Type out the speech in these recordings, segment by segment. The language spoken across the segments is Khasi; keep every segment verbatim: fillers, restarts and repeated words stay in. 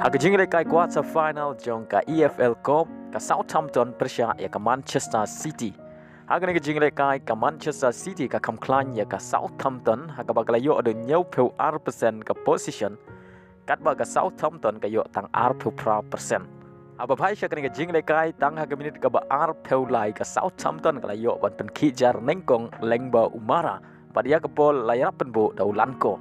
Ha ka jinglehkai quarter final jong ka E F L Cup, ka Southampton pyrshah ïa ka Manchester City. Ha kane ka jinglehkai ka Manchester City ka kham khlaiñ ïa ka Southampton ha kaba ka la ïoh da hynñiewphew ar percent ka possession, katba ka Southampton ka ïoh tang arphew phra percent. Haba phai sha kane ka jinglehkai, tang ha ka minit kaba arphew lai ka Southampton ka la ïoh ban pynkhih jar nyngkong lyngba u Mara, bad ïa ka bol la ïarap pynbuh da u Lanko.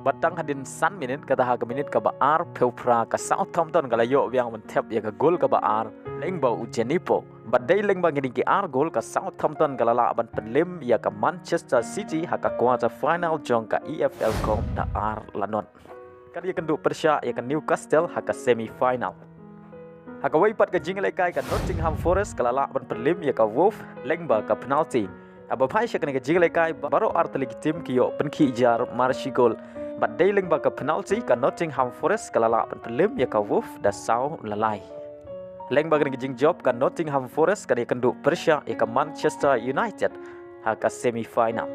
Bad tang hadien san minit, kata ha ka minit kaba arphew phra ka Southampton ka la ïoh biang ban thep ïa ka gol kaba ar lyngba u Djenepo. Bad dei lyngba kine ki ar gol ka Southampton ka la lah ban pynlem ïa ka Manchester City ha ka quarter final jong ka E F L Cup da ar la not. Ka dei ïakynduh pyrshah ïa ka Newcastle ha ka semi final. Ha kawei pat ka jinglehkai ka Nottingham Forest ka la lah ban pynlem ïa ka Wolves lyngba ka penalty. Haba phai sha kane ka jinglehkai, baroh artylli ki team ki ïoh pynkhih jar mar shi gol. Bad dei lyngba ka penalty ka Nottingham Forest ka la lah ban pynlem ïa ka Wolves da saw la lai. Lyngba kane ka jingjop ka Nottingham Forest ka dei ïakynduh pyrshah ïa ka Manchester United ha ka semi final.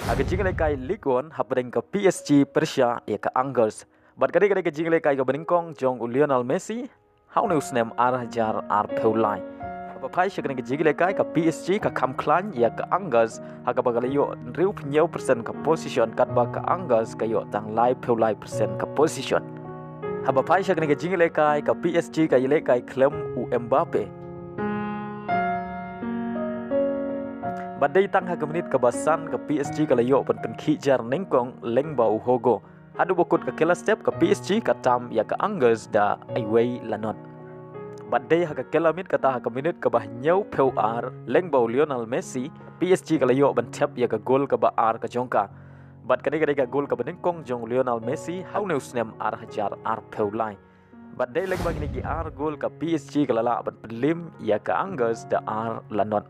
Ha ka jinglehkai Ligue One hapdeng ka P S G pyrshah ïa ka Angers. Bad ka dei ka dei ka jinglehkai kaba nyngkong jong u Lionel Messi ha une u snem ar hajar arphew lai. Haba phai sha kane ka jinglehkai ka P S G ka kham khlaiñ ïa ka Angers ha kaba ka la ïoh hynriewphew hynñiew percent ka possession, katba ka Angers ka ïoh tang laiphew lai percent ka possession. Haba phai sha kane ka jinglehkai ka P S G ka ïalehkai khlem u Mbappe. Bad dei tang ha ka minit kaba san ka P S G ka la ïoh ban pynkhih jar nyngkong lyngba u Hogo. Haduh ba kut ka kylla step ka P S G ka tam ïa ka Angers da iwei la not. Bad dei ha ka kylla miet, kata ha ka minit kaba hynñiewphew ar, lyngba u Lionel Messi, P S G ka la ïoh ban thep ïa ka gol kaba ar ka jong ka. Bad kane ka dei ka gol kaba nyngkong jong u Lionel Messi ha une u snem ar hajar arphew lai. Bad dei lyngba kine ki ar gol ka P S G ka la lah ban pynlem ïa ka Angers da ar la not.